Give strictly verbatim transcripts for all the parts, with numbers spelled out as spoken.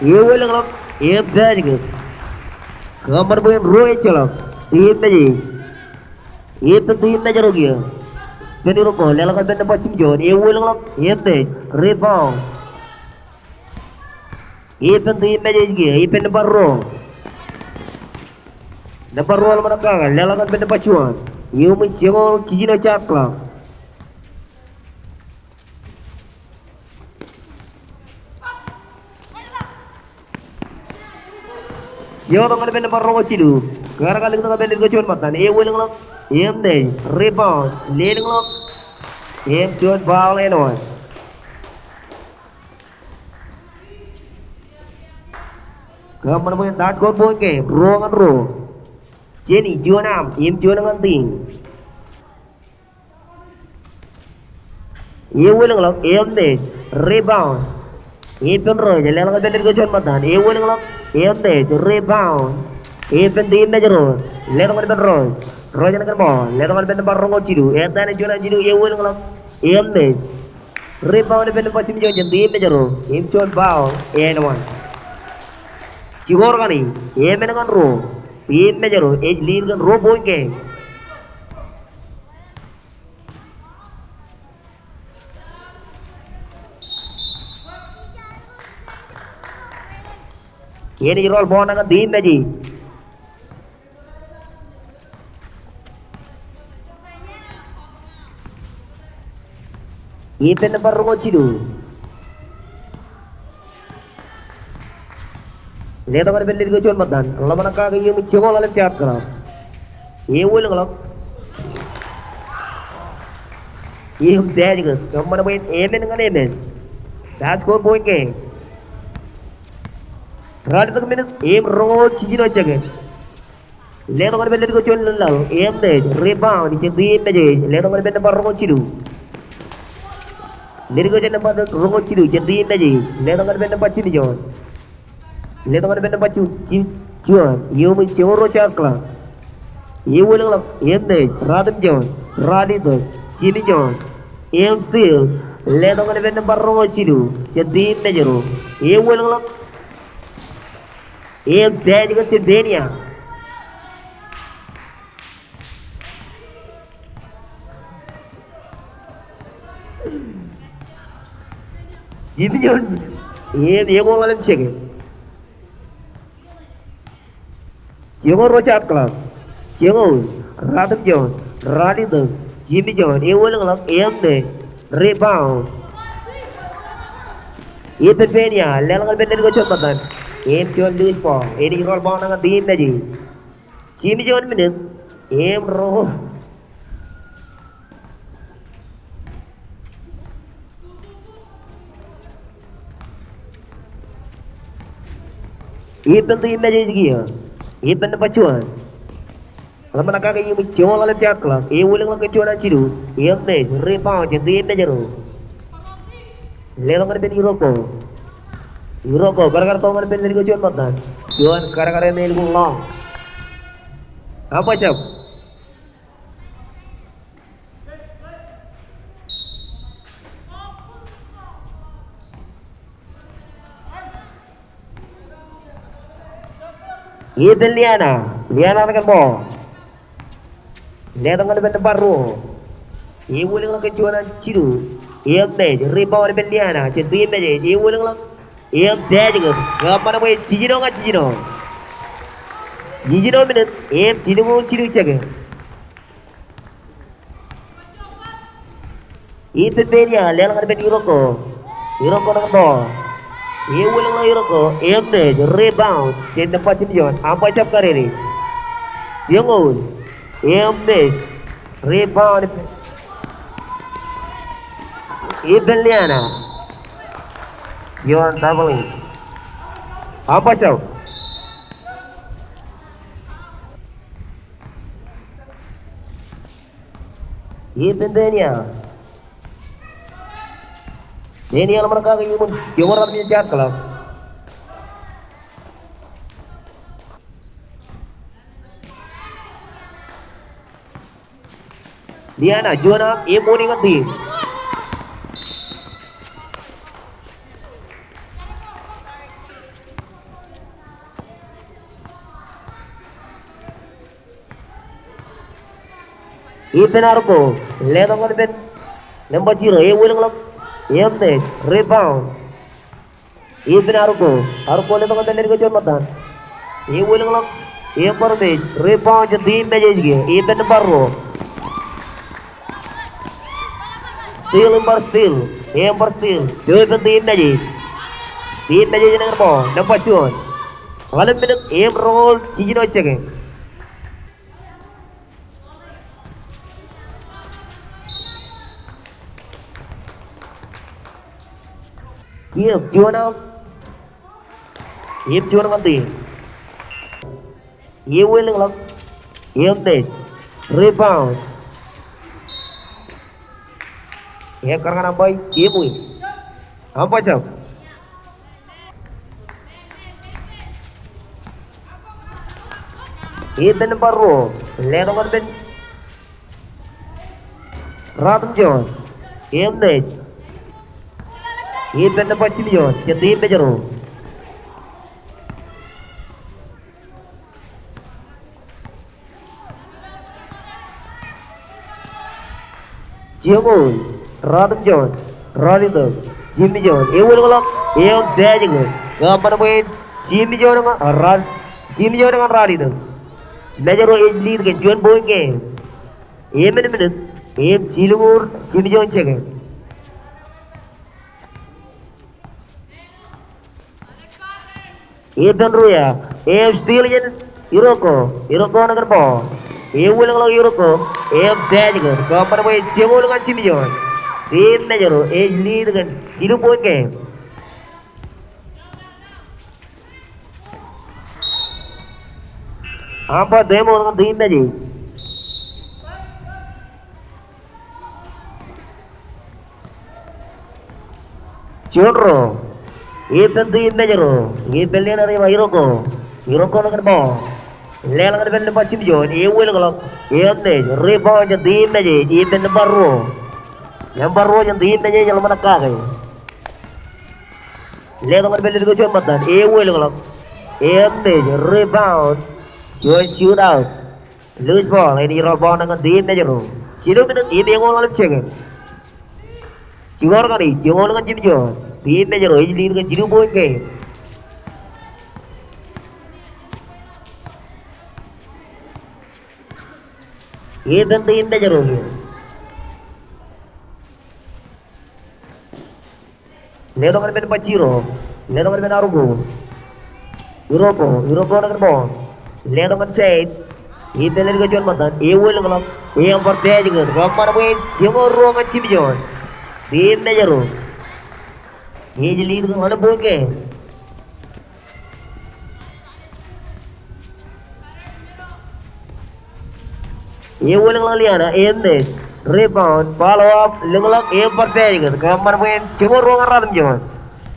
Ewōlōñḷọk im pād kōn. Kōṃṃan bwe en ruo ejjeḷọk. Team Mājej. Ippān team Mājro kiiō. Ippān Iroko, leḷọk ñan ippān nōṃba jimjuon. Ewōlōñḷọk im mej. Rebound. Ippān team Mājej kiiō. Ippān nōṃba ruo. Nōṃba ruo ḷōmṇak kake, leḷọk ñan ippān nōṃba juon. Iuṃwin joñoul jiljino shot clock. Jotok ñan ippān nōṃba roñoul jilu. Kar kar likūt ñan ippān ledik ko juon ṃōttan. Ewōlōñḷọk im mej. Rebound. Lelōñḷọk im juon foul āinwōt. Kōṃṃan bwe en tie score point game. Ruo ñan ruo. Jenny juon aṃ im juon ñan team. Ewōlōñḷọk im mej. Rebound. Ippān Rose, leḷọk ñan ippān ledik ko juon ṃōttan. Ewōlōñḷọk im mej. Rebound. Ippān team Mājro. Letok ñan ippān Rose. Rose ñan kōn ball. Letok ñan ippān nōṃba roñoul jilu. Ettā ṇe juon an jilu. Ewōlōñḷọk im mej. Rebound ippān nōṃba jimjuon jān team Mājro. Im juon foul āinwōt. Score kaṇe, emān ñan ruo. Team Mājro ej lead kōn ruo point game. Enaaj roll ball ṇe ñan team Mājej. Ippān nōṃba roñoul jilu. Letok ñan ippān ledik ko juon ṃōttan. Ḷōmṇak kake iuṃwin joñoul ḷalem shot clock. Ewōlōñḷọk im pād kōn. Kōṃṃan bwe en emān ñan emān. Tie score point game. Ralitōk minit im roñoul jiljino second. Letok ñan ippān ledik ko juon ḷōḷḷaḷ. Im mej. Rebound jān team Mājej. Letok ñan ippān nōṃba roñoul jilu. Ledik ko juon nōṃba roñoul jilu jān team Mājej. Letok ñan ippān nōṃba jimjuon. Letok ñan ippān nōṃba ju-, jimjuon. Iuṃwin joñoul ruo shot clock. Ewōlōñḷọk im mej. Ratimjuon. Ralitōk. Jimjuon. Im steal. Letok ñan ippān nōṃba roñoul jilu jān team Mājro. Ewōlōñḷọk im pād kōn jān Penia. Jimjuon. Im eñoul ḷalem second. Joñoul ruo shot clock. Joñoul. Ratimjuon. Ralitōk. Jimjuon. Ewōlōñḷọk im mej. Rebound. Ippān Penia. Leḷọk ñan ippān ledik ko juon ṃōttan. Im juon loose ball. Enaaj roll ball ṇe ñan team Mājej. Jimjuon minit im roñoul. Ippān team Mājej kiiō. Ippān nōṃba juon. Ḷōmṇak kake iuṃwin joñoul ḷalem shot clock. Ewōlōñḷọk kōn juon an jilu. Im mej. Rebound jān team Mājro. Leḷọk ñan ippān Iroko. Iroko, kadkad tok ñan ippān ledik ko juon ṃōttan. Juon kadkad eṇ elukkuun ḷọk. Aṃ bajjab. Ippān Liana. Liana ṇe kōn ball. Letok ñan ippān nōṃba ruo. Ewōlōñḷọk kōn juon an jilu. Im mej. Rebound ippān Liana. Jān team Mājej. Ewōlōñḷọk im pād kōn. Kōṃṃan bwe jiljino ñan jiljino. Jiljino minit im jilñuul jilu second. Ippān Penia, leḷọk ñan ippān Iroko. Iroko ṇe kōn ball. Ewōlōñḷọk Iroko, im mej, rebound jān nōṃba jimjuon. Aṃ bajjab karirin. Joñoul. Im mej, rebound ippān Liana. Juon doubling. Aṃ bajjab. Ippān Penia. Penia ḷōmṇak kake iuṃwin joñoul ratimjuon shot clock. Liana, juon aṃ, im ṃool ñan team. Ippān Arko, letok ñan ippān nōṃba zero, ewōlōñḷọk, eṃṃej, rebound. Ippān Arko, Arko letok ñan ippān leddik juon ṃōttan. Ewōlōñḷọk, ebar mej, rebound jān team Mājej ke, ippān nōṃba ruo. Steal, im bar steal, im bar steal. Eo ippān team Mājej. Team Mājej enañin ball, nōṃba juon. Ḷalem minit im roñoul jiljino second. Kiiō, juon out. Im juon ñan team. Ewōlōñḷọk. Eṃṃej. Rebound. Ekar ñan umpire, team win. Umpire jab. Ippān nōṃba ruo. Letok ñan ippān Ratimjuon. Eṃṃej. Ippān nōṃba jimjuon jān team Mājro. Joñoul, Ratimjuon, Ralitōk, jimjuon, ewōlōñḷọk, eṃṃej, kōṃṃan bwe jimjuon ñan Rat-, jimjuon ñan Ralitōk. Mājro ej lead kōn juon point game. Emān minit im jilñuul jimjuon second. Ippān Ruia, im steal jān Iroko, Iroko ṇe kōn ball. Ewōlōñḷọk Iroko, im pass kōn, kōṃṃan bwe joñoul ñan jimjuon. Team Mājro ej lead kōn jilu point game. Umpire, time out ñan team Mājej. Juon ro. Ippān team Mājro. Ippān leader eo ej ba Iroko. Iroko ṇe kōn ball. Leḷọk ñan ippān nōṃba jimjuon. Ewōlōñḷọk. Eṃṃej. Rebound jān team Mājej. Ippān nōṃba ruo. Nōṃba ruo jān team Mājej, ḷōmṇak kake. Letok ñan ippān leddik juon ṃōttan. Ewōlōñḷọk. Eṃṃej. Rebound. Juon shoot out. Loose ball, ej rebound ñan team Mājro. Jilu minit im eñoul ḷalem second. Jikor kaṇe, joñoul ñan jimjuon. Team Mājro ej lead kōn jilu point game. Ippān team Mājro. Letok ñan ippān nōṃba zero. Letok ñan ippān Aruko. Iroko, Iroko ṇe kōn ball. Letok ñan side. Ippān leddik juon ṃōttan. Ewōlōñḷọk. Im bar pass kōn. Kōṃṃan bwe joñoul ruo ñan jimjuon. Team Mājro ej lead kōn ḷalem point game. Ewōlōñḷọk Liana, eṃṃej, rebound, follow up, lōñḷọk, im bar pass kōn. Kōṃṃan bwe joñoul ruo ñan Ratimjuon.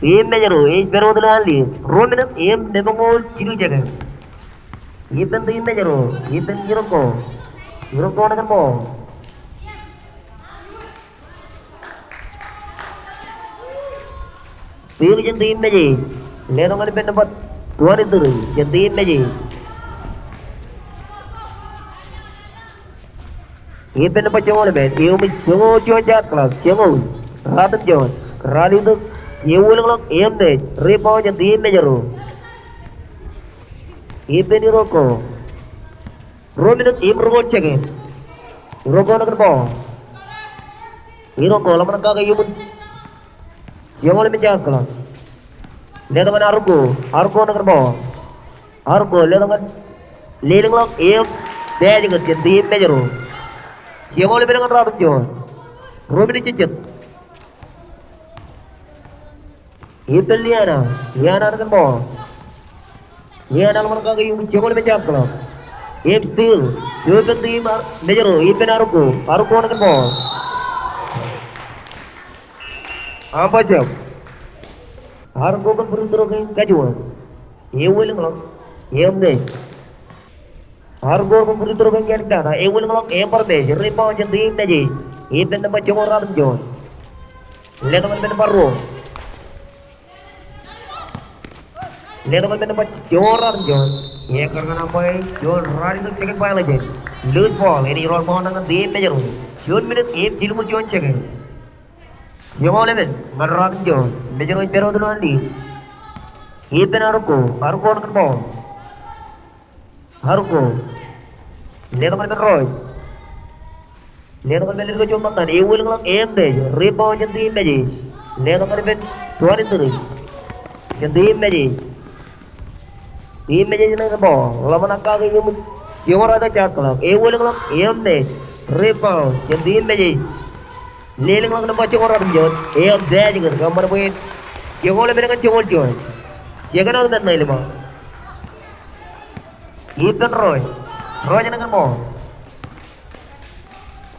Team Mājro ej pād wōt ilo an lead. Ruo minit im lemñoul jilu second. Ippān team Mājro, ippān Iroko. Iroko ṇe kōn ball. Steal jān team Mājej. Letok ñan ippān nōṃba twenty-three jān team Mājej. Ippān nōṃba joñoul emān. Eṃōj joñoul juon shot clock. Joñoul. Ratimjuon. Ralitōk. Ewōlōñḷọk. Eṃṃej. Rebound jān team Mājro. Ippān Iroko. Ruo minit im roñoul second. Iroko ṇe kōn ball. Iroko ḷōmṇak kake iuṃwin joñoul emān shot clock. Letok ñan Aruko. Aruko ṇe kōn ball. Aruko letok ñan, lelōñḷọk im pass kōn jān team Mājro. Joñoul emān ñan Ratimjuon. Ruo minit jejjet. Ippān Liana, Liana ṇe kōn ball. Liana ḷōmṇak kake iuṃwin joñoul emān shot clock. Im steal. Eo ippān team Mājro, ippān Aruko, Aruko ṇe kōn ball. Umpire jab. Aruko kōn free throw kein kajuon. Ewōlōñḷọk. Eṃṃej. Aruko kōn free throw kein kajuon. Ewōlōñḷọk im bar mej. Rebound jān team Mājej. Ippān nōṃba joñoul Ratimjuon. Letok ñan ippān nōṃba ruo. Letok ñan ippān nōṃba joñoul Ratimjuon. Ekar ñan umpire, juon Ralitōk, second violation. Loose ball, enaaj rọọl ball ṇe ñan team Mājro. Juon minit im jilñuul juon second. Joñoul emān ñan ruatimjuon. Mājro ej pād wōt ilo an lead. Ippān Arko, Arko ṇe ñan ball. Arko. Letok ñan ippān Roy. Letok ñan ippān ledik ko juon ṃōttan. Ewōlōñḷọk im pād. Rebound jān team Mājej. Letok ñan ippān twenty-three. Jān team Mājej. Team Mājej ṇe ñan ball. Ḷōmṇak kake iuṃwin joñoul ralitōk shot clock. Ewōlōñḷọk im pād. Rebound jān team Mājej. Lelōñḷọk nōṃba joñoul ratimjuon. Im pād kōn kōṃṃan bwe en joñoul emān ñan joñoul juon. Second out ṇe ḷima. Ippān Roy. Roy ṇe ñan ball.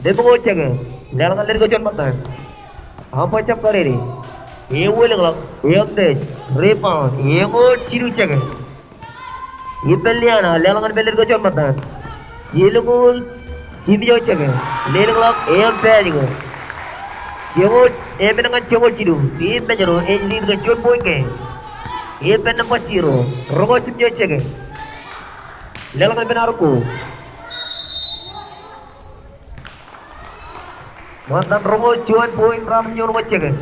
Lemñoul second. Leḷọk ñan ledik ko juon ṃōttan. Aṃ baj jab kadede. Ewōlōñḷọk. Im pād. Rebound. Eñoul jilu second. Ippān Liana. Leḷọk ñan ippān ledik ko juon ṃōttan. Jilñuul jimjuon second. Lelōñḷọk. Im pād kōn joñoul emān ñan joñoul jilu. Team Mājro ej lead kōn juon point game. Ippān nōṃba zero. Roñoul jimjuon second. Leḷọk ñan ippān Arko. Ṃōttan roñoul juon point ratimjuonñoul second.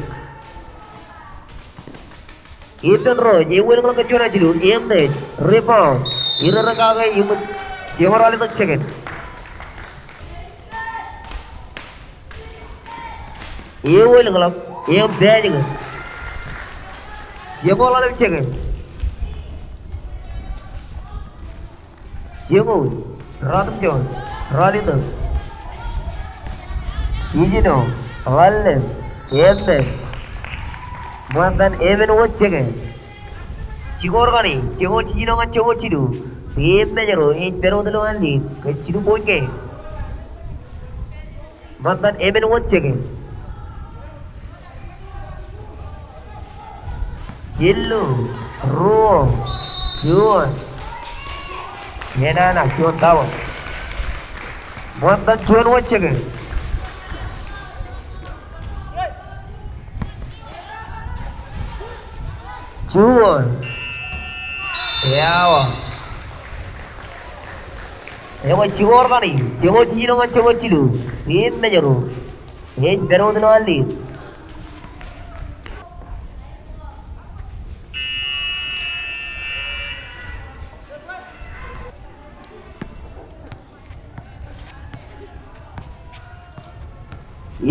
Ippān Roy, ewōlōñḷọk kōn juon an jilu, im pād, rebound. Irere kake iuṃwin joñoul ralitōk second. Ewōlōñḷọk, im pād kōn joñoul ḷalem second. Joñoul, ratimjuon, ralitōk, jiljino, ḷalem, emān. Ṃōttan emān wōt second. Jikoor kaṇe, joñoul jiljino ñan joñoul jilu. Team Mājro ej pād wōt ilo an lead kōn jilu point game. Ṃōttan emān wōt second. Jilu, ruo, juon. Enana juon tawa. Ṃōttan juon wōt second. Juon. Eawa. Eñin jikoor kaṇe, joñoul jiljino ñan joñoul jilu. Team Mājro ej pād wōt ilo an lead.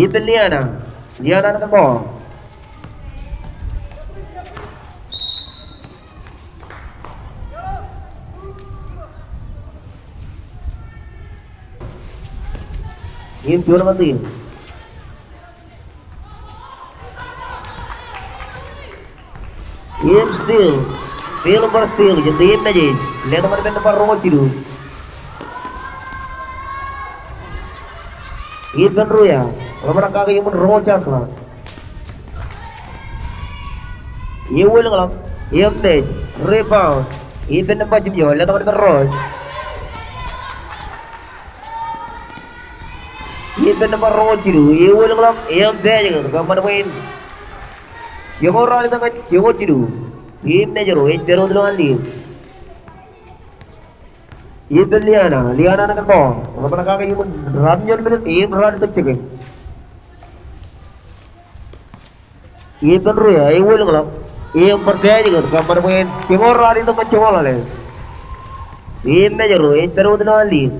Ippān Liana. Liana ṇe ñan ball. Im juon ṇe ñan team. Im steal. Steal, bar steal jān team Mājej. Letok ñan ippān nōṃba roñoul jilu. Ippān Ruia. Ḷōmṇak kake iuṃwin roñoul shot clock. Ewōlōñḷọk. Im pād. Rebound. Ippān nōṃba jimjuon. Letok ñan ippān Roy. Ippān nōṃba roñoul jilu, ewōlōñḷọk, im pād kōn kōṃṃan bwe en joñoul ralitōk ñan joñoul jilu. Team Mājro ej pād wōt ilo an lead. Ippān Liana, Liana ṇe ñan ball. Ḷōmṇak kake iuṃwin ratimjuon minit im ralitōk second. Ippān Ruia, ewōlōñḷọk. Im bar pād kōn kōṃṃan bwe en joñoul ralitōk ñan joñoul ḷalem. Team Mājro ej pād wōt ilo an lead.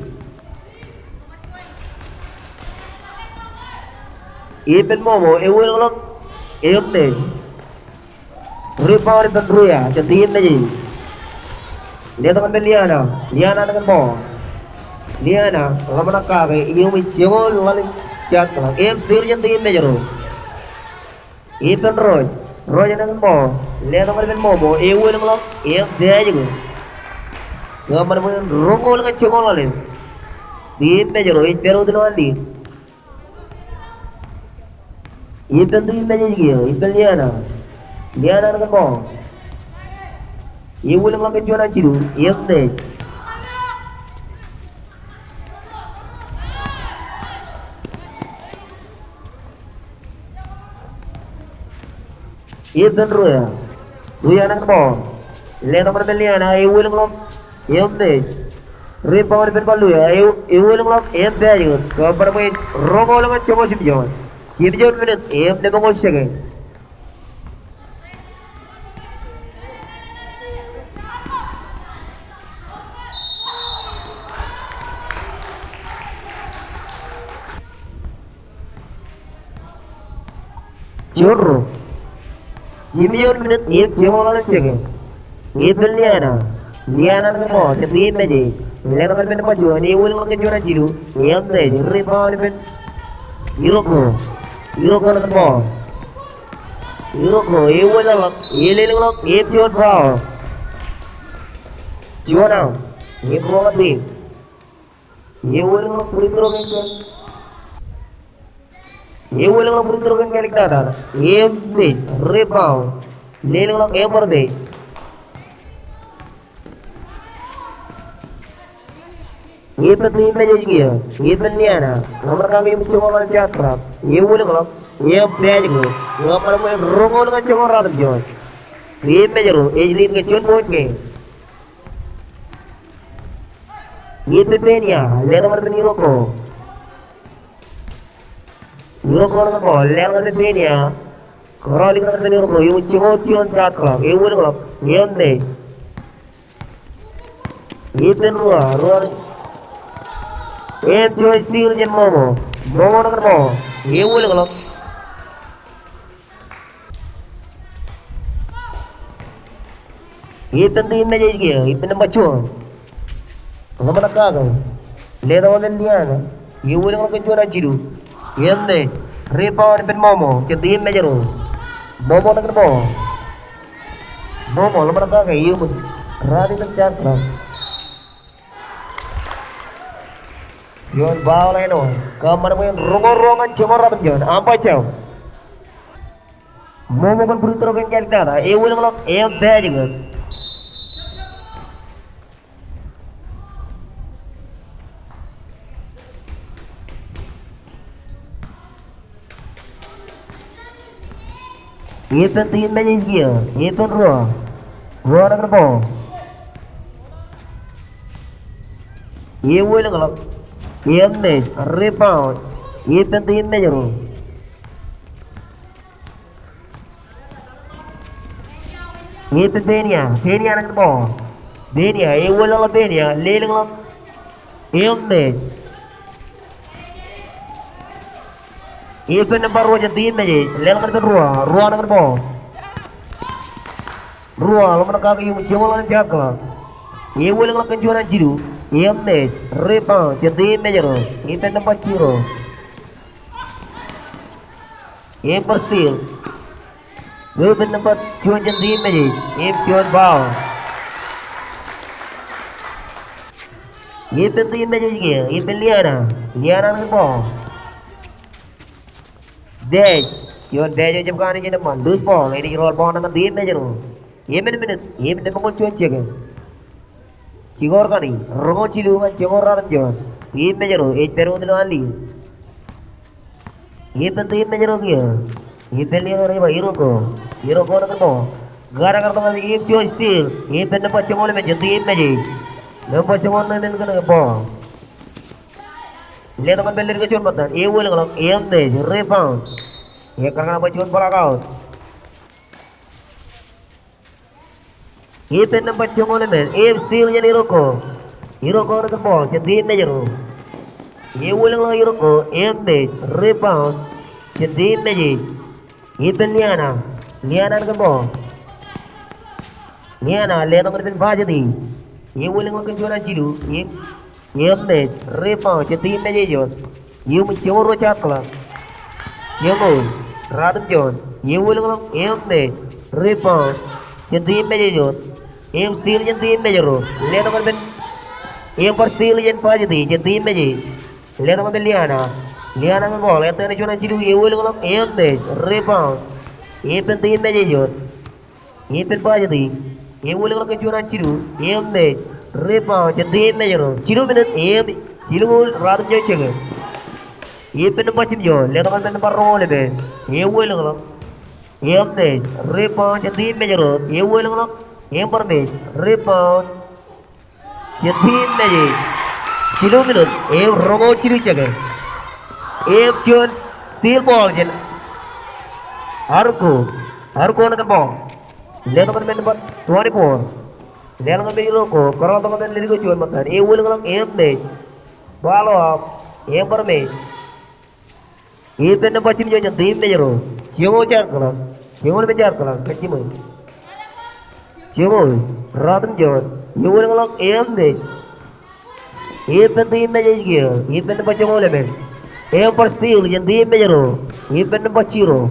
Ippān Momo, ewōlōñḷọk. Im pād. Rebound ippān Ruia, jān team Mājej. Letok ñan ippān Liana, Liana ṇe ñan ball. Liana, ḷōmṇak kake, iuṃwin joñoul ḷalem shot clock. Im steal jān team Mājro. Ippān Roy. Roy ṇe ñan ball. Letok ñan ippān Momo. Ewōlōñḷọk. Im pād kōn kōṃṃan bwe en roñoul ñan joñoul ḷalem. Team Mājro ej pād wōt ilo an lead. Ippān team Mājej kiiō. Ippān Liana. Liana ṇe ñan ball. Ewōlōñḷọk kōn juon an jilu. Im pād. Ippān Ruia. Ruia ṇe ñan ball. Letok ñan ippān Liana, ewōlōñḷọk. Im pād. Rebound ippān Ballu eo, ewōlōñḷọk im pād ijin. Kōṃṃan bwe roñoul ñan joñoul jimjuon. Jimjuon minit im lemñoul second. Juon ruo. Jimjuon minit im joñoul ḷalem second. Ippān Liana. Liana ñan ball, jab im mejej. Letok ñan ippān nōṃba juon, ewōlōñḷọk kōn juon an jilu. Im mej, rebound ippān Iroko. Iroko ñan ball. Iroko, ewōlōñḷọk, elelōñḷọk, im juon foul. Juon out. Im ruo ñan team. Ewōlōñḷọk free throw kein. Ewōlōñḷọk free throw kein Kaliktata. Im mej, rebound. Lelōñḷọk im bar mej. Ippān team mejej kiiō. Ippān Liana. Ḷōmṇak kake im joñoul ḷalem shot clock. Ewōlōñḷọk. Im pād ijin. Ḷōmṇak bwe roñoul ñan joñoul ratimjuon. Team mej ro ej lead kōn juon point kein. Ippān Penia, letok ñan ippān Iroko. Iroko ñan ball, letok ñan ippān Penia. Kōrọọl ijin ñan ippān Iroko, im joñoul juon shot clock, ewōlōñḷọk, im mej. Ippān Rua, Rua. Im juon steal jān Momo. Momo ñan ball, ewōlōñḷọk. Ippān team mejej kiiō, ippān nōṃba juon. Ḷōmṇak kake. Letok ñan Liana. Ewōlōñḷọk kōn juon an jilu. Im mej. Rebound ippān Momo. Jān team mej ro. Momo ñan ball. Momo, ḷōmṇak kake. Im. Ralitōk shot clock. Juon foul āinwōt. Kōṃṃan bwe roñoul ruo ñan joñoul ratimjuon. Aṃ ba jab. Momo kōn free throw kein Kaliktata. Ewōlōñḷọk im pād ijin. Ippān team mejej kiiō. Ippān Rua. Rua ñan ball. Ewōlōñḷọk. Im mej. Rebound. Ippān team mej ro. Ippān Penia, Penia ñan ball. Penia, ewōlōñḷọk Penia, lelōñḷọk. Im mej. Ippān nōṃba ruo jān team mejej, leḷọk ñan ippān Rua, Rua ñan ball. Rua, ḷōmṇak kake im joñoul ḷalem shot clock. Ewōlōñḷọk kōn juon an jilu, im mej, rebound, jān team mej ro, ippān nōṃba zero. Im bar steal. Ippān nōṃba juon jān team mejej. Im juon foul. Ippān team mejej kiiō. Ippān Liana. Liana ñan ball. Pād. Juon pād eo ejjab kanooj jān eṃṃan. Loose ball. Enaaj roll ball ñan team mej ro. Emān minit. Im lemñoul juon second. Jikor kaṇe, roñoul jilu ñan joñoul ratimjuon. Team mej ro, ej pād wōt ilo an lead. Ippān team mej ro kiiō. Ippān leader eo ej ba Iroko. Iroko ñan ball. Kar kar tok ñan im juon steal. Ippān nōṃba joñoul emān jān team mejej. Nōṃba joñoul emān kōn ball. Letok ñan pād ledik kōn juon ṃōttan. Ewōlōñḷọk, im mej, rebound. Ekar ñan bwe juon block out. Ippān nōṃba joñoul emān, im steal jān Iroko. Iroko ñan ball, jān team mej ro. Ewōlōñḷọk Iroko, im mej, rebound, jān team mejej. Ippān Liana, Liana ñan ball. Liana, letok ñan ippān Pajati. Ewōlōñḷọk kōn juon an jilu, im Im mej, rebound, jān team mejej wōt. Im joñoul ruo shot clock. Joñoul, ratimjuon. Ewōlōñḷọk, im mej, rebound, jān team mejej wōt. Im steal jān team mej ro. Letok ñan ippān. Im bar steal jān Pajati, jān team mejej. Letok ñan ippān Liana. Liana ñan ball, ettōr juon an jilu, ewōlōñḷọk, im mej, rebound. Ippān team mejej wōt. Ippān Pajati. Ewōlōñḷọk kōn juon an jilu. Im mej. Rebound. Jān team mej ro. Jilu minit. Im jilñuul ratimjuon second. Ippān nōṃba jimjuon. Letok ñan nōṃba roñoul emān. Ewōlōñḷọk. Im mej. Rebound. Jān team mej ro. Ewōlōñḷọk. Im bar mej. Rebound. Jān team mejej. Jilu minut, im roñoul jilu second. Im juon steal ball jān Arko. Arko ṇe kōn ball. Letok men nōṃba twenty-four. Lelōñ men ilo ko, kōrọọltok men leddik ko juon ṃōttan. Ewōlōñḷọk im mej. Follow up, im bar mej. Ippān nōṃba jimjuon jān team Mājro. Joñoul jaar kōḷọk. Joñoul men jaar kōḷọk. Kajjimwōj. Joñoul. Ratimjuon. Ewōlōñḷọk im mej. Ippān team Mājro kiiō. Ippān nōṃba joñoul emān. Im bar steal jān team Mājro. Ippān nōṃba zero.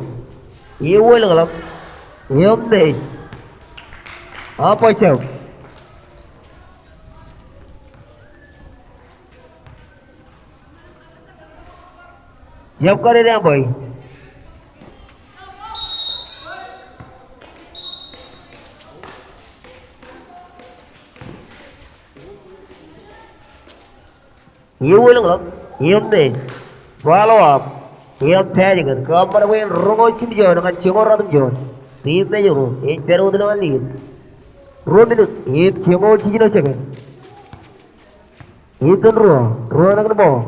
Ewōlōñḷọk im mej. Umpire jab. Jab kar ej ampire. Ewōlōñḷọk im mej. Follow up im basket. Kōṃṃan bwe en roñoul jimjuon ñan joñoul ratimjuon. Team Mājro ej pād wōt ilowaan lead. Ruo minut im joñoul jiljino second. Ethan Ruo, Ruo ṇe kōn ball.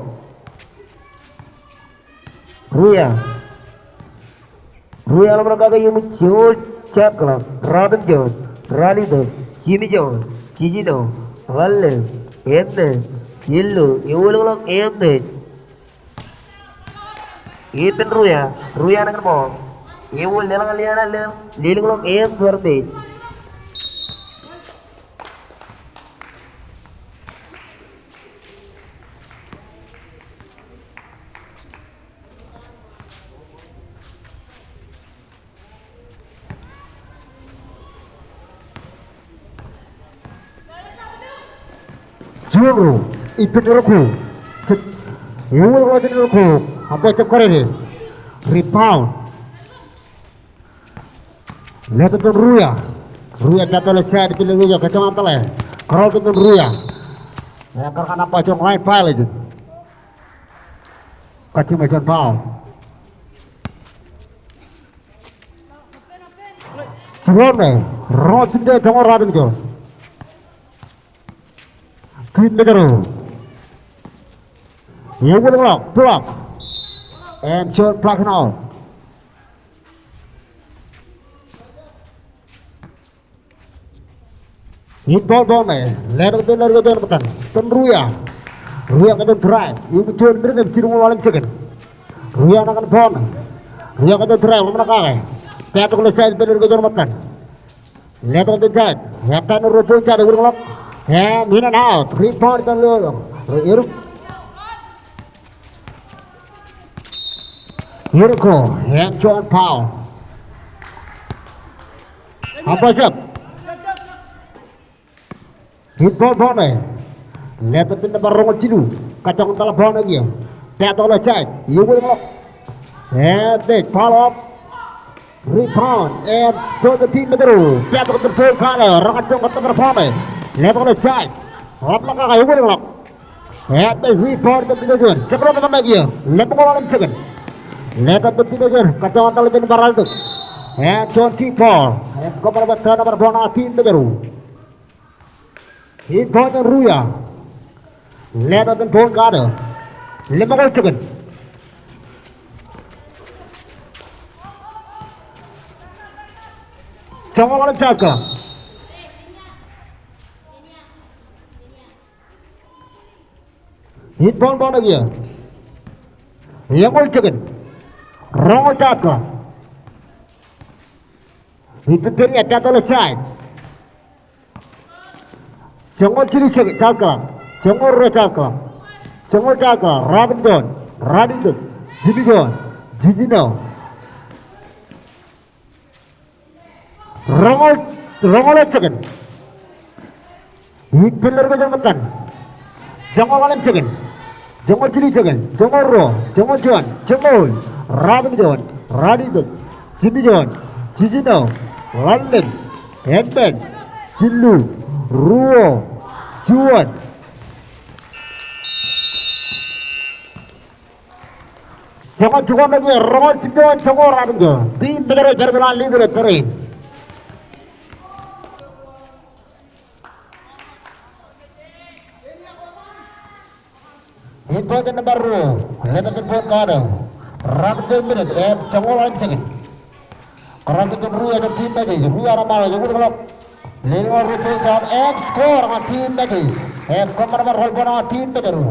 Ruia. Ruia ḷōmṇak kake iuṃwin joñoul jaar kōḷọk, ratimjuon, ralitōk, jimjuon, jiljino, ḷalem, emān, jillu, ewōlōñḷọk im mej. Ethan Ruia, Ruia ṇe kōn ball. Ewōl lelōñ lelōñḷọk im bar mej. Juon ro, ippān ro ko. Ewōl ro jān ro ko. Umpire jab kar ede. Rebound. Letok ippān Ruia. Ruia pād ilo side, pād ilo kōjeañ, kōjeañ an tōḷe. Kōrọọl ippān Ruia. Ekar kōṇaan ba juon line violation. Kajjimwōj juon foul. Jiboñ ṇe, roñoul jimjuon joñoul ratimjuon. Team Mājro. Ewōlōñḷọk, pull up. Im juon block ṇe. Inbound ball ṇe, letok ippān leddik ko juon ṃōttan. Ippān Ruia. Ruia kōjeañ drive. Im juon minit im jilñuul ḷalem second. Ruia ṇe kōn ball ṇe. Ruia kōjeañ drive, ḷōmṇak kake. Pād tok ilo side ippān leddik ko juon ṃōttan. Letok ippān side. Etan ro point side, ewōlōñḷọk. Im in and out. Rebound ippān Ruia. Eruk. Eruk ko, im juon foul. Umpire jab. Inbound ball ṇe. Letok ippān nōṃba roñoul jilu. Kōjeañ an tōḷe ball ṇe kiiō. Pād tok ilo side. Ewōlōñḷọk. Im mej, follow up. Rebound. Im juon team Mājro. Pād tok ippān Paul Kale. Rōñā juon kōttōpar ball ṇe. Letok ilo side. Ḷōmṇak kake, ewōlōñḷọk. Im mej, rebound ippān team Mājro. Jekdọọn nōṃba ṇe kiiō. Lemñoul ḷalem second. Letok ippān team Mājro. Kōjeañ an tōḷe jān bar alitōk. Im juon kick ball. Im kōṃṃan bwe turnover ball ñan team Mājro. Inbound jān Ruia. Letok ippān Paul Kale. Lemñoul second. Joñoul ḷalem shot clock. Inbound ball ṇe kiiō. Eñoul second. Roñoul shot clock. Ippān Penia, pād tok ilo side. Joñoul jilu second, shot clock. Joñoul ruo shot clock. Joñoul shot clock, ratimjuon, ralitōk, jimjuon, jiljino. Roñoul, roñoul second. Ippān leddik ko juon ṃōttan. Joñoul ḷalem second. Joñoul jilu second. Joñoul ruo. Joñoul juon. Joñoul. Ratimjuon. Ralitōk. Jimjuon. Jiljino. Ḷalem. Emān. Jillu. Ruo. Juon. Joñoul jukwan ṇe kiiō, roñoul jimjuon joñoul ratimjuon. Team Mājro ej pād ilo lowaan lead ilo tōre in. Hit ball jān nōṃba ruo. Letok ippān ball guard eo. Ruwatimjuon minit, eh, joñoul ḷalem second. Kōrọọl ippān Ruia jān team Mājej. Ruia eo eṃṃan ej wūlōñḷọk. Lelōñ ro point eo, eh, score ñan team Mājej. Eh, kōṃṃan bwe rọọl ball ñan team Mājro.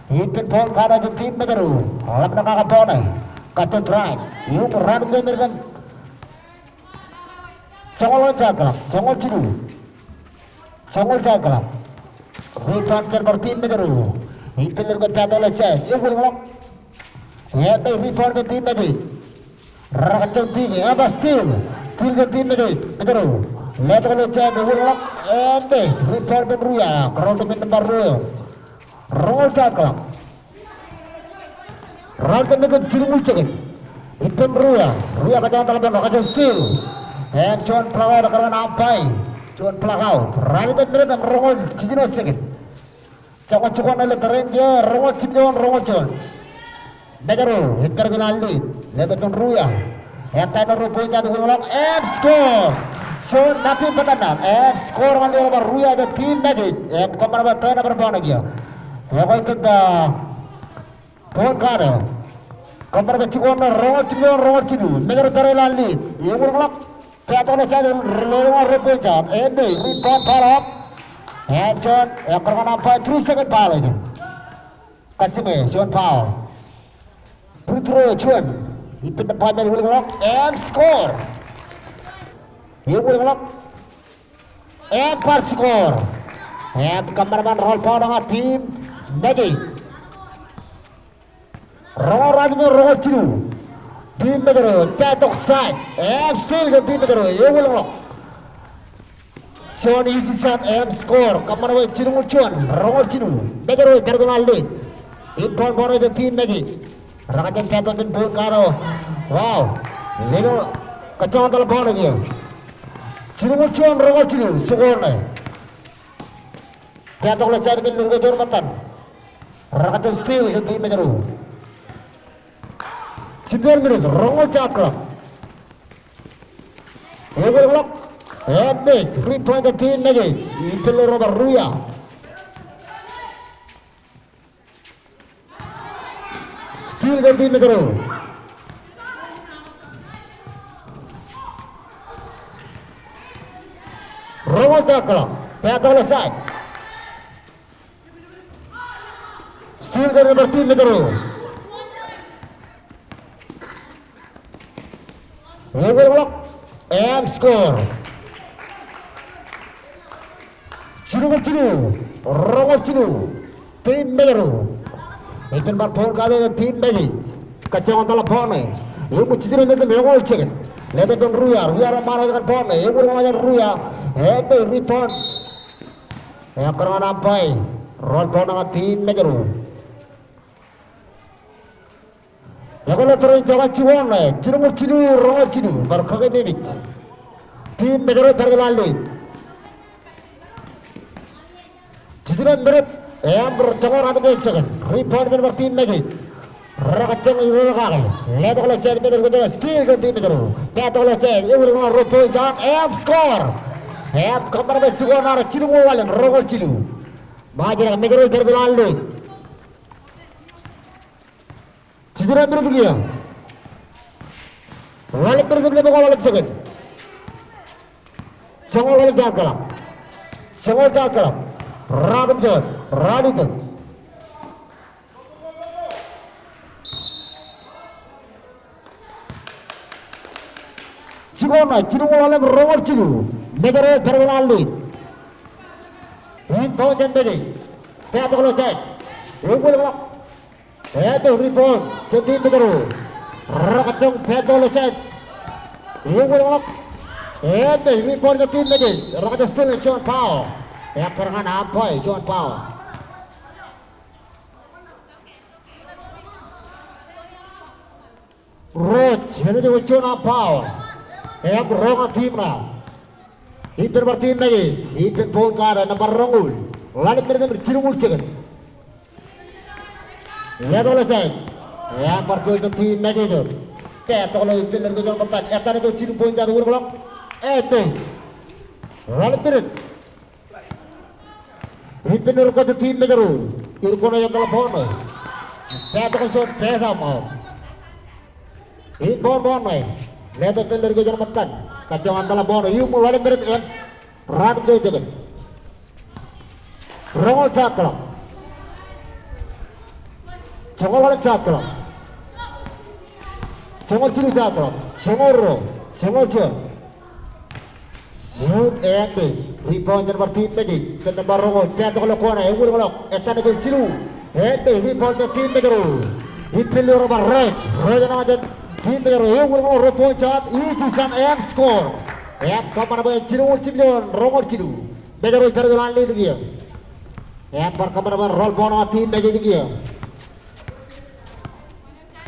Ippān ball guard eo jān team Mājro. Ḷap ṇe kake ball ṇe. Kajjioñ drive. Im ruwatimjuon minit im joñoul eo jab kōḷọk. Joñoul jilu. Joñoul jab kōḷọk. Rebound jān bar team Mājro. Ippān ḷọk ke pass tok ilo side. Ewūlōñḷọk. Ej mej rebound jān team Mājej. Rekajjioñ dike, ej ba steal. Steal jān team Mājej. Mājro. Letok ilo side, ewūlōñḷọk. Ej mej rebound jān Ruia. Kōrọọl ippān nōṃba ruo eo. Roñoul jab kōḷọk. Ruwatimjuon minit im jilñuul second. Ippān Ruia. Ruia kōjeañ etal ball, kōjeañ steal. Im juon block out, kōrā an umpire. Juon block out. Ruwatimjuon minit im roñoul jiljino second. Joñan jikuuḷ ṇe ilo tōre in kiiō, roñoul jimjuon, roñoul juon. Mājro, ej pād ilo an lead. Letok ippān Ruia. Ej tae ilo ro point eo, ewūlōñḷọk. Im score. Juon, nothing but a net. Im score ñan lelōñ ro Ruia jān team Mājej. Im kōṃṃan bwe turnover ball ṇe kiiō. Ekwe ippān, ah, point guard eo. Kōṃṃan bwe jikuuḷ ṇe roñoul jimjuon, roñoul jilu. Mājro pād ilo an lead. Ewūlōñḷọk. Pass tok ilo side, lelōñ ro point eo. Ej mej, rebound, foul up. Im juon, ej kōrā an umpire, three second violation. Kajjiṃwe, juon foul. Free throw juon. Ippān nōṃba eo ewūlōñḷọk. Im score. Ewūlōñḷọk. Im bar score. Im kōṃṃan bwe rọọl ball ñan team Mājej. Roñoul ruwatimjuon, roñoul jilu. Team Mājro, pass tok side. Im steal jān team Mājro, ewūlōñḷọk. Juon easy shot, im score. Kōṃṃan bwe jilñuul juon, roñoul jilu. Mājro ej pād ilo an lead. Inbound ball eo jān team Mājej. Rekajjioñ pass tok ippān point guard eo. Wow. Lelōñ, kōjeañ etal ball ṇe kiiō. Jilñuul juon, roñoul jilu, score ṇe. Pass tok ilo side ippān lurkejoor ṃōttan. Rekajjioñ steal jān team Mājro. Jimjuon minit, roñoul jab kōḷọk. Ewūlōñḷọk. Ej mej, rebound jān team Mājej. Ippān ḷeo ro bar Ruia. Steal jān team Mājro. Roñoul jab kōḷọk. Pass tok ilo side. Steal jān nōṃba team Mājro. Ewūlōñḷọk. Im score. Jilñuul jilu, roñoul jilu. Team Mājro. Ippān bar point guard eo team Mājej. Kōjeañ etal ball ṇe. Eṃōj jiljino minit im eñoul second. Letok ippān Ruia, Ruia eo eṃṃan wōt kōn ball ṇe. Ewūlōñḷọk jān Ruia. Ej mej rebound. Ej kōrā an umpire. Rọọl ball ṇe ñan team Mājro. Ekwe ilo tōre in joñan jikuuḷ ṇe, jilñuul jilu, roñoul jilu, bar kakememej. Team Mājro ej pād ilo an lead. Jiljino minit, im joñoul ruwatimjuon second. Rebound ippān bar team Mājej. Rekajjioñ irooj kake. Letok ilo side ippān lurkejoor, steal jān team Mājro. Pass tok ilo side, ewūlōñḷọk ro point eo, im score. Im kōṃṃan bwe jikuuḷ ṇe jilñuul ḷalem, roñoul jilu. Mājro ej pād ilo an lead. Jiljino minit kiiō. Ḷalem minit im ḷalem second. Joñoul ḷalem jab kōḷọk. Joñoul jab kōḷọk. Ruwatimjuon. Ruwatimjuon. Jikuuḷ ṇe, jilñuul ḷalem roñoul jilu. Mājro ej pād ilo an lead. Inbound jān Mājej. Pass tok ilo side. Ewūlōñḷọk. Ej mej rebound jān team Mājro. Rekajjioñ pass tok ilo side. Ewūlōñḷọk. Ej mej rebound jān team Mājej. Rekajjioñ steal im juon foul. Ej kōrā an umpire, juon foul. Rooj, ej juon an foul. Im roñ an team ṇe. Ippān bar team Mājej, ippān point guard eo nōṃba roñoul. Ḷalem minit im jilñuul second. Letok ilo side. Im bar point jān team Mājej. Pass tok ilo ippān lurkejoor ṃōttan. Etan eo ej jilu point eo ewūlōñḷọk. Ej mej. Ḷalem minit. Ippān lurkejoor team Mājro. Irkon ej etal ball ṇe. Pād tok juon, pād aṃ aṃ. Inbound ball ṇe. Letok men ledik eo juon ṃōttan. Kajjioñ etal ball ṇe. Iuṃwin ḷalem men in. Ratimjuon seconds. Roñoul shot clock. Joñoul ḷalem shot clock. Joñoul jilu shot clock. Joñoul ruo. Joñoul juon. Shoot eo ej miss. Rebound jān bar team Mājej. Ippān nōṃba roñoul. Pād tok ilo corner. Ewōr ḷọk. Etan jān jilu. Ej miss. Rebound jān team Mājro. Ippān ilo bar Raj. Raj ṇe jān team Mājro. Ewōr ḷọk. Rebound shot. Easy shot. Im score. Im kōṃṃan bwe jilñoul jimjuon roñoul jilu. Mājro ej pād ilo an lead kiiō. Im bar kōṃṃan bwe roll ball eo team Mājej kiiō.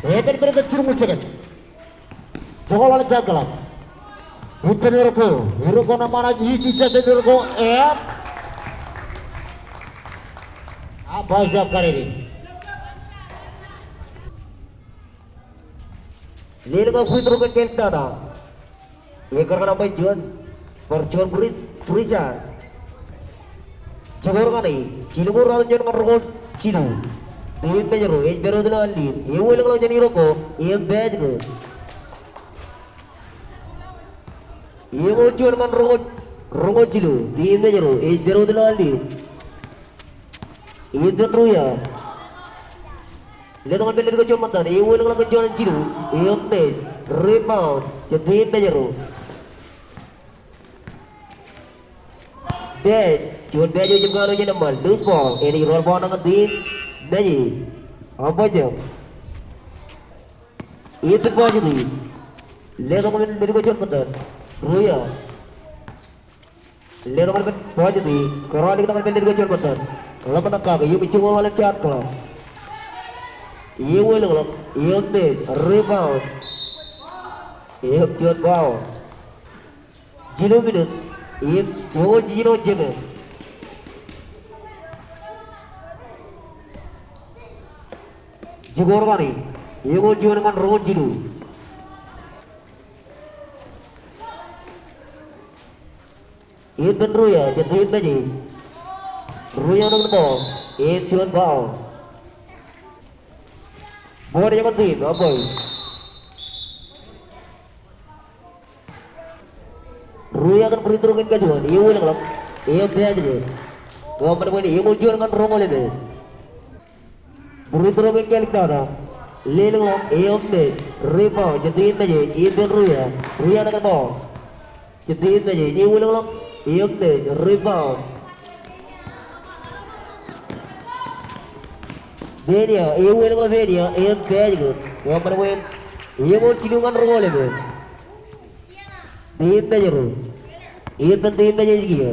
Epen minit jilñoul second. Joñoul ḷalem shot clock. Ippān Iroko. Iroko ṇe ṃōṇōṇō ij ij ij ij Iroko. Im umpire ej karidik. Lelōñḷọk free throw kein Kōltata. Ekar ñan umpire juon. Bar juon free, free throw. Jikoor kaṇe, jilñoul ratimjuon ñan roñoul jilu. Team Mājro ej pād wōt ilo an lead. Ewōr ḷọk jān Iroko. Im pād ke. Eñoul juon ñan roñoul, roñoul jilu. Team Mājro ej pād wōt ilo an lead. Ethan Ruia. Letok ñan men ledik eo juon ṃōttan. Ewōr ḷọk jān juon jilu. Im miss. Rebound jān team Mājro. Pād. Juon pād eo ej jab kanooj eṃṃan. Loose ball. Enaaj roll ball ṇe ñan team Mājej. Umpire jab. Ethan Pajati. Letok ñan men ledik eo juon ṃōttan. Ruia. Letok ñan men Pajati, kōrọọl ḷọk ñan men ledik eo juon ṃōttan. Ḷōmṇak kake, im joñoul ḷalem shot clock. Ewōr ḷọk, im miss, rebound. Im juon foul. Jilu minit, im joñoul jiljino seconds. Jikoor kaṇe, eñoul juon ñan roñoul jilu. Ethan Ruia, jān team Mājej. Ruia ṇe kōn ball, im juon foul. Ball eo ñan team, umpire. Ruia kōn free throw kein kajuon, ewōr ḷọk, im pād ke. Kōṃṃan bwe en eñoul juon ñan roñoul emān. Free throw kein Kōltata. Lelōñḷọk, im miss. Rebound jān team Mājej, Ethan Ruia. Ruia ṇe kōn ball. Jān team Mājej, ewōr ḷọk, im miss. Rebound. Penia, ewōr ḷọk Penia, im pād ke. Kōṃṃan bwe en eñoul jilu ñan roñoul emān. Team Mājro. Ippān team Mājej kiiō.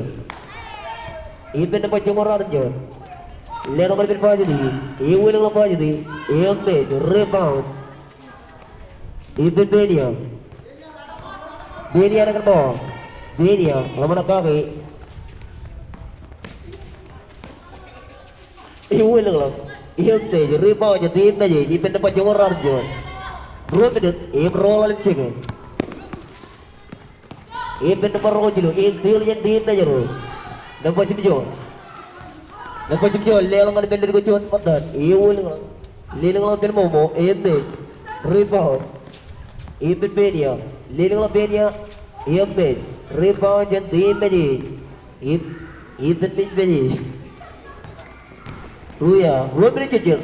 Ippān nōṃba joñoul ratimjuon. Letok ñan men Pajati. Ewōr ḷọk Pajati. Im miss. Rebound. Ippān Penia. Penia ṇe kōn ball. Penia. Ḷōmṇak kake. Ewōr ḷọk. Im miss, rebound jān team Mājej, ippān nōṃba joñoul ratimjuon. Ruo minit, im roñoul ḷalem second. Ippān nōṃba roñoul jilu, im steal jān team Mājro. Nōṃba jimjuon. Nōṃba jimjuon, leḷọk ñan men ledik eo juon ṃōttan. Ewōr ḷọk. Lelōñḷọk ippān Momo, im miss. Rebound. Ippān Penia. Lelōñḷọk Penia. Im miss. Rebound jān team Mājej. Im, ippān team Mājej. Ruia, ruo minit jejjet.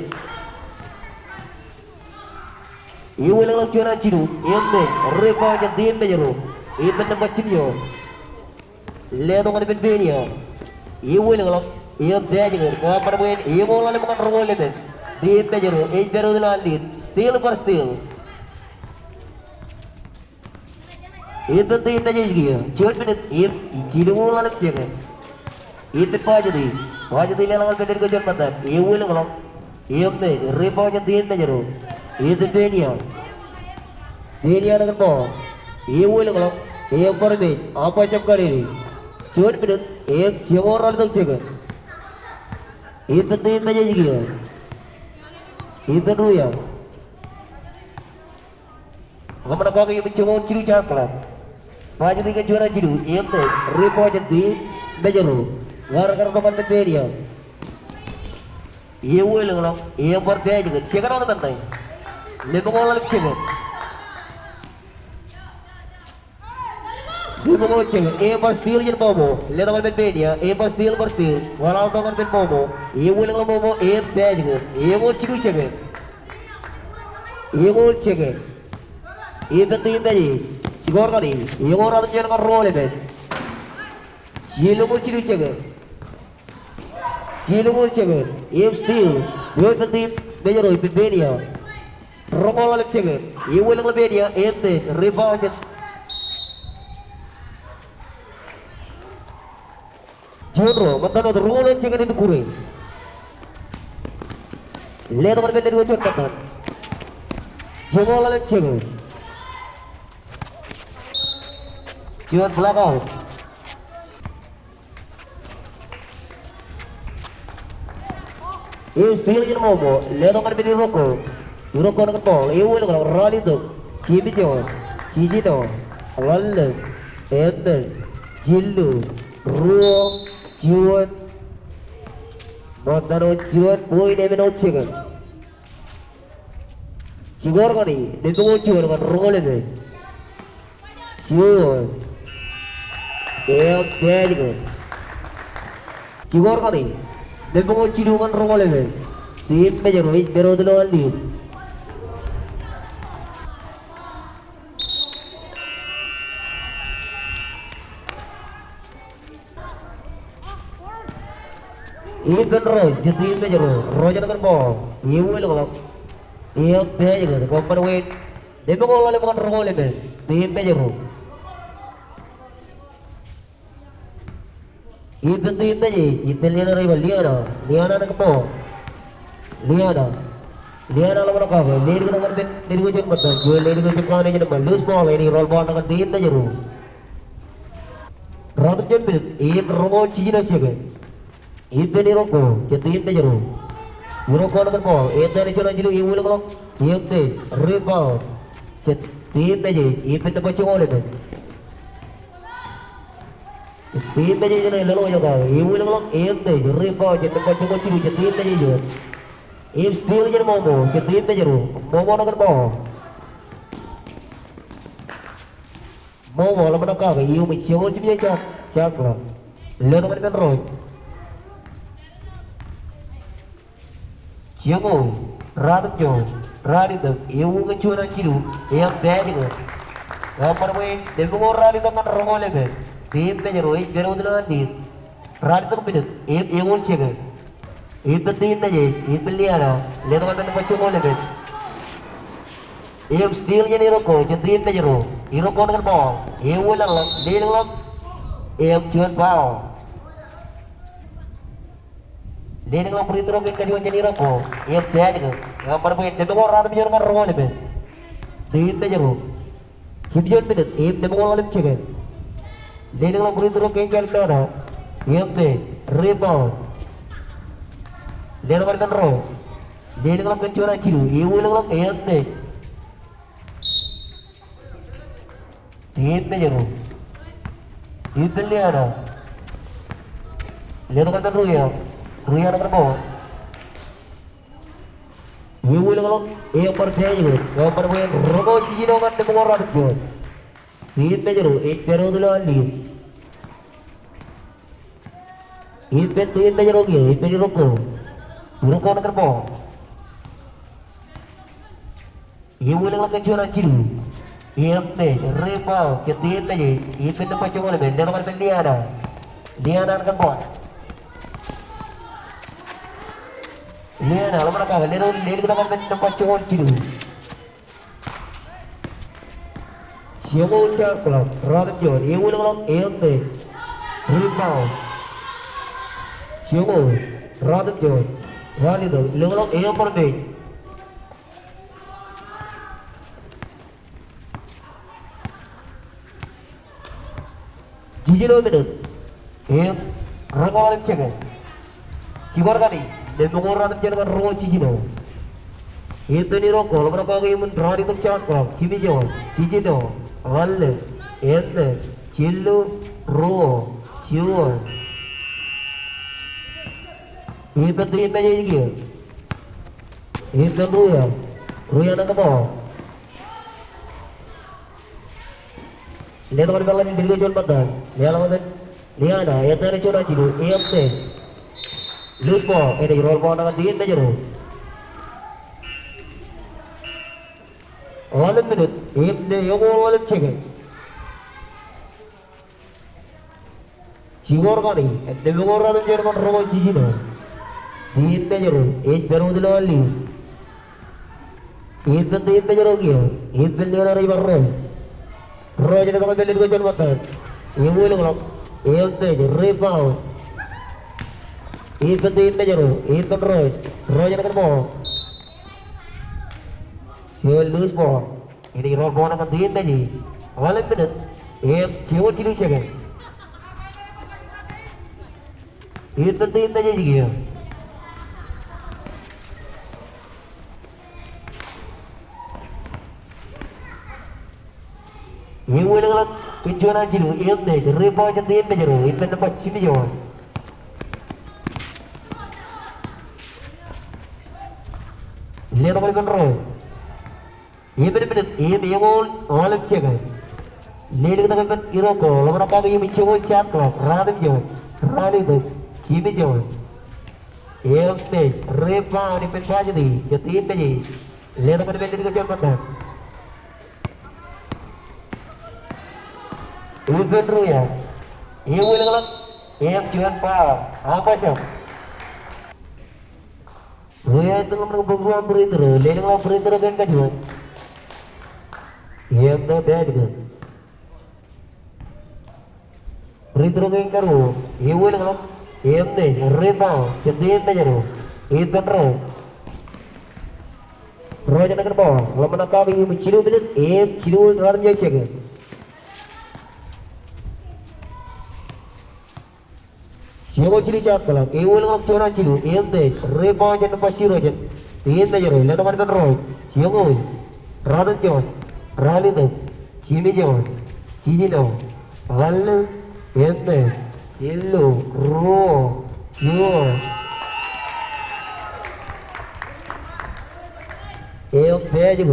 Ewōr ḷọk juon an jilu, im miss, rebound jān team Mājro. Ippān nōṃba jimjuon. Letok ñan ippān Penia. Ewōr ḷọk, im pād ke, kōṃṃan bwe en eñoul ḷalem ñan roñoul emān. Team Mājro, ej pād wōt ilo an lead. Steal bar steal. Ippān team Mājej kiiō, juon minit im jilñoul ḷalem second. Ippān Pajati, Pajati leḷọk ñan men ledik eo juon ṃōttan, ewōr ḷọk, im miss, rebound jān team Mājro. Ippān Penia. Penia ṇe kōn ball. Ewōr ḷọk, im bar miss, umpire ejjab karidik. Juon minit im joñoul ralitōk second. Ippān team Mājej kiiō. Ippān Ruia. Ḷōmṇak kake im joñoul jilu shot clock. Pajati kōn juon an jilu, im miss, rebound jān team Mājro. Ñan kar tok ñan men Penia. Ewōr ḷọk, ewōr bar pāj kōn, second eo ḷọk men ṇe. Lemñoul ḷalem second. Lemñoul second, ewōr steal jān Momo, letok ñan men Penia, ewōr steal bar steal, kōḷḷā tok ñan men Momo, ewōr ḷọk Momo, ewōr pāj kōn, eñoul jilu second. Eñoul second. Ippān team Mājej, jikoor kaṇe, eñoul ratimjuon ñan roñoul emān. Jilñoul jilu second. Jilñoul second, im steal, ippān team Mājro, ippān Penia. Roñoul ḷalem second, ewōr ḷọk Penia, im mej, rebound jān Juon ro, ṃōttan wōt roñoul second in kure. Letok ñan men eo juon ṃōttan. Joñoul ḷalem second. Juon block out. Im steal jān Momo, letok ñan men Iroko. Iroko ṇe kōn ball, ewōr ḷọk, ralitōk. Jimmy John, Jijino, ḷalem, emān, jilu, ruo, juon. Ṃōttan wōt juon, point emān wōt second. Jikoor kaṇe, lemñoul juon ñan roñoul emān. Juon. Im pāj kōn. Jikoor kaṇe, lemñoul jilu ñan roñoul emān. Team Mājro ej pād wōt ilo an lead. Ippān Roj, jān team Mājro, Roj ṇe kōn ball. Ewōr ḷọk. Im pāj kōn, kōṃṃan win. Lemñoul ḷalem ñan roñoul emān. Team Mājro. Ippān team Mājej, ippān Liana rej ba Liana, Liana ṇe kōn ball. Liana. Liana ḷōmṇak kake, ledik tok ñan men, men eo juon ṃōttan, juon ledik eo juon kanooj ṇe ba loose ball, eñin roll ball ṇe kōn team Mājro. Ratimjuon minit, im roñoul jiljino second. Ippān Iroko, jān team Mājro. Iroko ṇe kōn ball, etan juon an jilu, ewōr ḷọk, im mej, rebound. Jān team Mājej, ippān nōṃba joñoul emān. Team Mājej ṇe lōḷñọñ kake, ewōr ḷọk, im mej, rebound, jān nōṃba joñoul jilu, jān team Mājej eo. Im steal jān Momo, jān team Mājro, Momo ṇe kōn ball. Momo ḷōmṇak kake, iuṃwin joñoul jimjuon shot, shot clock. Letok ñan men Roj. Joñoul, ratimjuon, ralitōk, ewi kōn juon an jilu, im pāj kōn. Kōṃṃan bwe, lemñoul ralitōk ñan roñoul emān. Team Mājro ej pād wōt ilo an lead. Ralitōk minit, im eñoul second. Ippān team Mājej, ippān Liana, letok ñan men nōṃba joñoul emān. Im steal jān Iroko, jān team Mājro. Iroko ṇe kōn ball. Ewōr ḷọk, lelōñḷọk. Im juon foul. Lelōñḷọk free throw kein kajuon jān Iroko. Im pāj kōn. Kōṃṃan bwe lemñoul ratimjuon ñan roñoul emān. Team Mājro. Jimjuon minit, im lemñoul ḷalem second. Lelōñḷọk free throw kein jān Liana. Im mej, rebound. Letok ñan men Roj. Lelōñḷọk kōn juon an jilu, ewōr ḷọk, im mej. Team Mājro. Ippān Liana. Letok ñan men Ruia. Ruia ṇe kōn ball. Ewōr ḷọk, im bar pāj kōn, im bar pāj kōn, roñoul jiljino ñan lemñoul ratimjuon. Team Mājro, ej pād wōt ilo an lead. Ippān team Mājro kiiō, ippān Iroko. Iroko ṇe kōn ball. Ewōr ḷọk kōn juon an jilu. Im mej, rebound, jān team Mājej, ippān nōṃba joñoul emān, letok ñan men Liana. Liana ṇe kōn ball. Liana, ḷōmṇak kake, letok, ledik tok ñan men nōṃba joñoul jilu. Joñoul shot clock, ratimjuon, ewōr ḷọk, im mej. Rebound. Joñoul, ratimjuon, ralitōk, lelōñḷọk, im bar mej. Jiljino minit. Im roñoul ḷalem second. Jikoor kaṇe, lemñoul ratimjuon ñan roñoul jiljino. Ippān Iroko, ḷōmṇak kake im ralitōk shot clock, jimjuon, jiljino, ḷalem, emān, jilu, ruo, juon. Ippān team Mājej kiiō. Ippān ruo ia. Ruo ia ṇe kōṃṃao. Letok ñan peḷḷọk in pād ilo juon ṃōttan. Leḷọk ñan Liana, etan juon an jilu, eṃṃe. Loose ball, enaaj roll ball ṇe kōn team Mājro. Ḷalem minit, eṃṃe, eñoul ḷalem second. Jikor kaṇe, eṇ, eñoul ratimjuon kōn roñoul jiljino. Team Mājro ej pād wōt ilo alley. Ippān team Mājro kiiō, ippān Liana rej bar Roy. Roy ej letok ñan pād ilo juon ṃōttan. Ewōlọk, eṃṃe, rebound. Ippān team Mājro, ippān Roy. Roy ej kōṃṃao. Juon loose ball. Enaaj roll ball ṇe kōn team Mājej. Ḷalem minit. Eṃ, joñoul jilu second. Ippān team Mājej kiiō. Ewōlọk kōn juon an jilu, eṃṃe, rebound jān team Mājro, ippān nōṃba jiljino. Letok ñan ippān Roy. Eṃṃan minit, eṃ eñoul ḷalem second. Lelōñ ṇe kōn ippān Iroko, ḷōmṇak kake iuṃwin joñoul shot clock, ratimjuon, ralitōk, jiljino. Eṃṃe, rebound, ippān Bajeti, jān team Mājej. Letok ñan ippān lelōñ juon ṃōttan. Ippān ruo ia. Ewōlọk, eṃ juon foul. Aṃ bajjek. Ruo ia ej ḷōmṇak bōk ruo aṃ free throw. Lelōñḷọk free throw kein kajuon. Eṃ ṇe bajjek. Free throw kein karuo. Ewōlọk. Eṃṃe, rebound jān team Mājro. Ippān Roy. Roy ej kōṃṃao. Ḷōmṇak kake iuṃwin jilu minit. Eṃ jilu ratimjuon second. Joñoul jilu shot clock. Ewōlọk juon an jilu. Eṃṃe, rebound jān nōṃba zero jān team Mājro. Letok ñan ippān Roy. Joñoul, ratimjuon, ralitōk, jiljino, jiljino, ḷalem, eṃṃe, jilu, ruo, juon. Eṃ bajjek.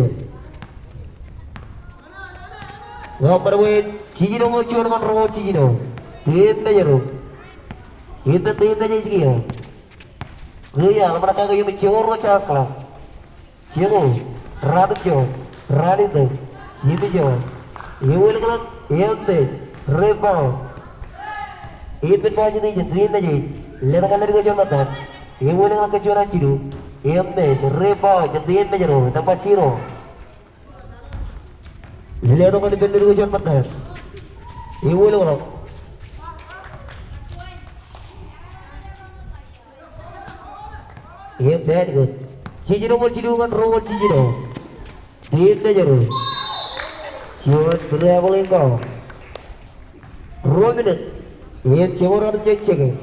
Ḷōmṇak bwe jiljino ñan juon kōn roñoul jiljino. Team Mājro. Ippān team Mājej kiiō. Ruo ia, ḷōmṇak kake iuṃwin joñoul ruo shot clock. Joñoul, ratimjuon, ralitōk, jiljino. Ewōlọk, eṃṃe, rebound. Ippān Bajeti jān team Mājej. Letok ñan lelōñ juon ṃōttan. Ewōlọk kōn juon an jilu. Eṃṃe, rebound jān team Mājro, nōṃba zero. Letok ñan ippān lelōñ juon ṃōttan. Ewōlọk. Eṃ bajjek. Jiljino ñan jilu ñan roñoul jiljino. Team Mājro. Juon traveling call. Ruo minit. Eṃ joñoul ratimjuon second.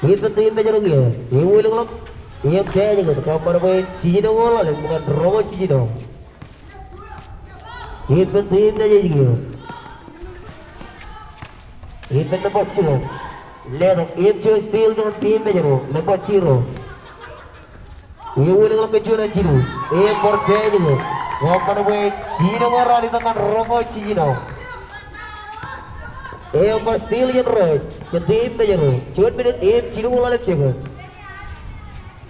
Ippān team Mājro kiiō. Ewōlọk. Eṃ bajjek. Kōṃṃan bwe jiljino ñan ḷalem ñan roñoul jiljino. Ippān team Mājej kiiō. Ippān nōṃba juon. Letok, eṃ juon steal kōn team Mājro, nōṃba zero. Ewōlọk kōn juon an jilu. Eṃ bar bajjek. Kōṃṃan bwe jiljino ñan ralitōk ñan roñoul jiljino. Eṃ bar steal jān Roy, jān team Mājro. Juon minit, eṃ jilu ñan ḷalem second.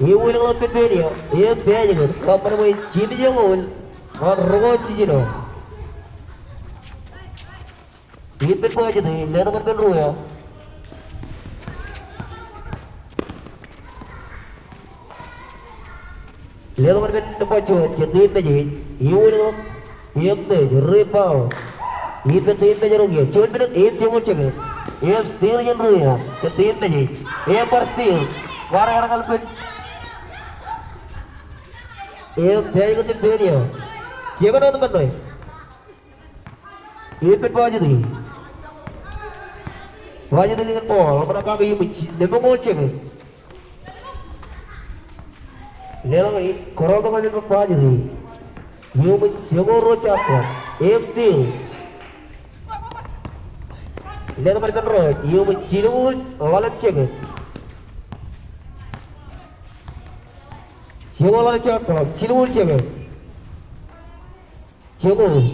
Ewōlọk ippān Peña. Eṃ bajjek. Kōṃṃan bwe jiljino ñan roñoul jiljino. Ippān Bajeti, letok ñan ippān ruo ia. Letok ñan ippān nōṃba juon, jān team Mājej. Ewōlọk, eṃṃe, rebound. Ippān team Mājro kiiō. Juon minit, eṃ joñoul second. Eṃ steal jān ruo ia, jān team Mājej. Eṃ bar steal. Kwaar ear ñan ippān. Eṃ bajjek kōn team Peña. Second eo eṃṃan ṇe. Ippān Bajeti. Bajeti ḷōmṇak kake iuṃwin nōṃba joñoul second. Leḷọk, kōrọọltok ñan ippān Bajeti. Iuṃwin joñoul ruo shot clock. Im steal. Letok ṃōn ro, iuṃwin jilñuul ḷalem jekōt. Jilñuul ḷalem jekōt, jilñuul jekōt. Jilñuul.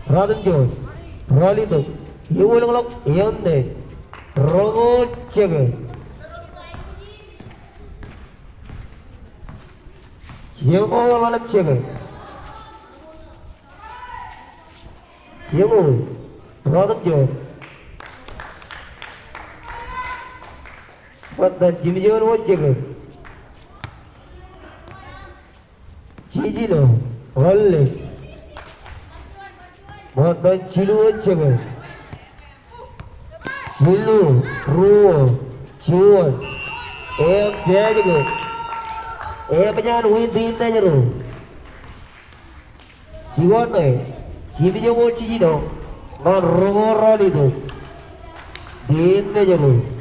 Ratimjuon. Ralitōk. Iuṃwin ḷọk, iuṃwin. Roñoul jekōt. Jilñuul ḷalem jekōt. Jilñuul. Ratimjuon. Ṃōttan jimjuon wōt jekōt. Jijino, ḷalem. Ṃōttan jilu wōt jekōt. Jilu, ruo, juon. Im pād kōn. Im jān win team Mājro. Jikuuḷ ṇe, jimjuon wōt jijino ñan roñoul ralitōk. Team Mājro.